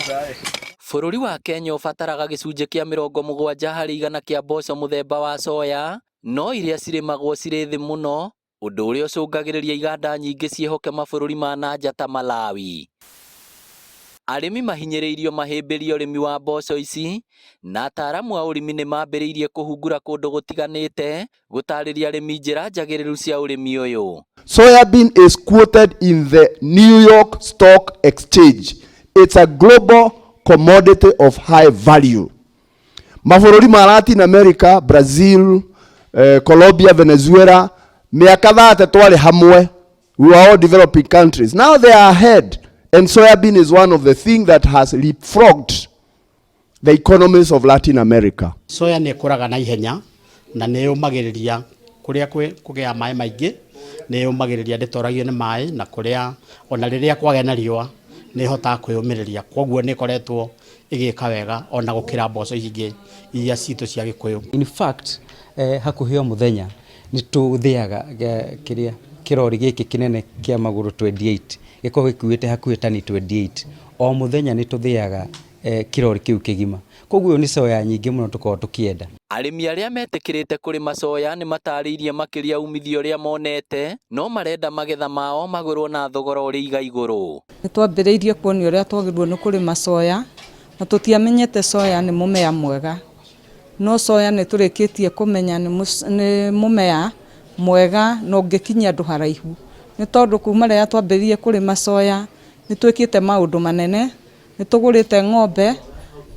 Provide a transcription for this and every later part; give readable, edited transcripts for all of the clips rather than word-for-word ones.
Bũrũri wa Kenya ũbataraga gĩcunjĩ kĩa 70% kĩa mboco mũthemba wa soya, no iria cirĩmagwo cirĩ thĩ mũno, ũndũ ũrĩa ũcũngagĩrĩria iganda nyingĩ ciĩhoke mabũrũri ma na nja ta Malawi. Arĩmi mahinyĩrĩirio mahĩmbĩrie ũrĩmi wa mboco ici, na ataaramu a ũrĩmi nĩ mambĩrĩirie kũhungura kũndũ gũtiganĩte gũtarĩria arĩmi njĩra njagĩrĩru cia ũrĩmi ũyũ. Soybean is quoted in the New York Stock Exchange. It's a global commodity of high value. Mabũrũri ma Latin America, Brazil, Colombia, Venezuela, mĩaka 30 twarĩ hamwe. We were all developing countries. Now they are ahead. And soybean is one of the things that has leapfrogged the economies of Latin America. Soya nĩ ĩkũraga na ihenya na nĩ yũmagĩrĩria kũrĩa kũgĩa maĩ maingĩ, nĩ yũmagĩrĩria, ndĩtoragio nĩ maĩ, na kũrĩa ona rĩrĩa kwagĩa na riũa nĩ ĩhotaga kwĩyũmĩrĩria. Koguo nĩ ĩkoretwo ĩgĩka wega ona gũkĩra mboco ici ingĩ iria citũ cia Gĩkũyũ. In fact, hakuhĩ o mũthenya nĩ tũthĩaga kĩrĩa kĩrori gĩkĩ kĩnene kĩa magũrũ 28 gĩkoragwo gĩkuĩte hakuhĩ tani 28. O mũthenya nĩ tũthĩaga kĩrori kĩu kĩgima, koguo nĩ soya nyingĩ mũno tũkoragwo tũkĩenda. Arĩmi arĩa metĩkĩrĩte kũrĩma soya nĩ matarĩirie makĩria umithio ũrĩa monete, no marenda magetha mao magũrwo na thogora ũrĩ iga igũrũ. Nĩ twambĩrĩirie kuonio ũrĩa twagĩrĩirwo nĩ kũrĩma soya, na tũtiamenyete soya nĩ mũmera mwega, no soya nĩ tũrĩkĩtie kũmenya nĩ mũmera mwega na ũngĩkinyia andũ haraihu, nĩ tondũ kuma rĩrĩa twambĩrĩirie kũrĩma soya nĩ twĩkĩte maũndũ manene. Nĩ tũgũrĩte ng'ombe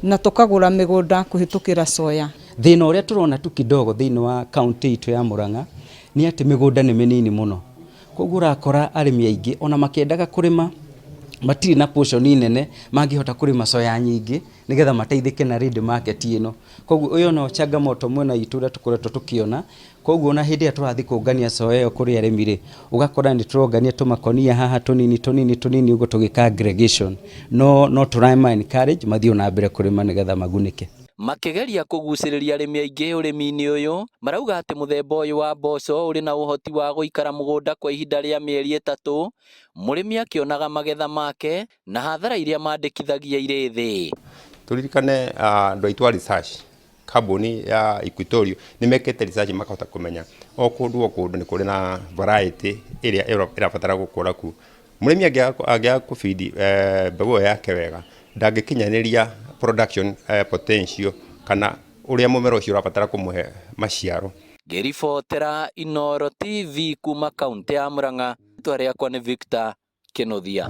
na tũkagũra mĩgũnda kũhĩtũkĩra soya. Thĩna ũrĩa tũrona tu kidogo thĩinĩ wa kaunti itũ ya Murang'a nĩ atĩ mĩgũnda nĩ mĩnini mũno, koguo ũrakora arĩmi aingĩ ona makĩendaga kũrĩma matirĩ na portion nene mangĩhota kũrĩma soya nyingĩ nĩgetha mateithĩke na ready market ĩno. Koguo ũyũ no changamoto mwena witũ ũrĩa tũkoretwo tũkĩona. Koguo ona hĩndĩ ĩrĩa tũrathiĩ kũngania soya ĩyo kũrĩ arĩmi rĩ, ũgakora nĩ tũrongania tũmakonia haha tũnini tũnini tũnini ũguo tũgĩka aggregation, no tũrama encourage mathiĩ na mbere kũrĩma nĩgetha magunĩke. Makĩgeria kũgucĩrĩria arĩmi aingĩ ũrĩmi-inĩ ũyũ, marauga atĩ mũthemba ũyũ wa mboco ũrĩ na ũhoti wa gũikara mũgũnda kwa ihinda rĩa mĩeri 3 mũrĩmi akĩonaga magetha make, na hathara iria mandĩkithagia irĩ thĩ. Tũririkane andũ aitũ a research, kambuni ya Equatorial nĩ mekĩte research makahota kũmenya o kũndũ o kũndũ nĩ kũrĩ na variety ĩrĩa ĩrabatara gũkũra kuo. Mũrĩmi angĩaga kũbidi mbegũ ĩyo yake wega, ndangĩkinyanĩria production potential kana ũrĩa mũmera ũcio ũrabatara kũmũhe maciaro. Ngĩribotera Inooro TV kuma kaunti ya Murang'a, rĩtwa rĩakwa nĩ Victor Kĩnuthia.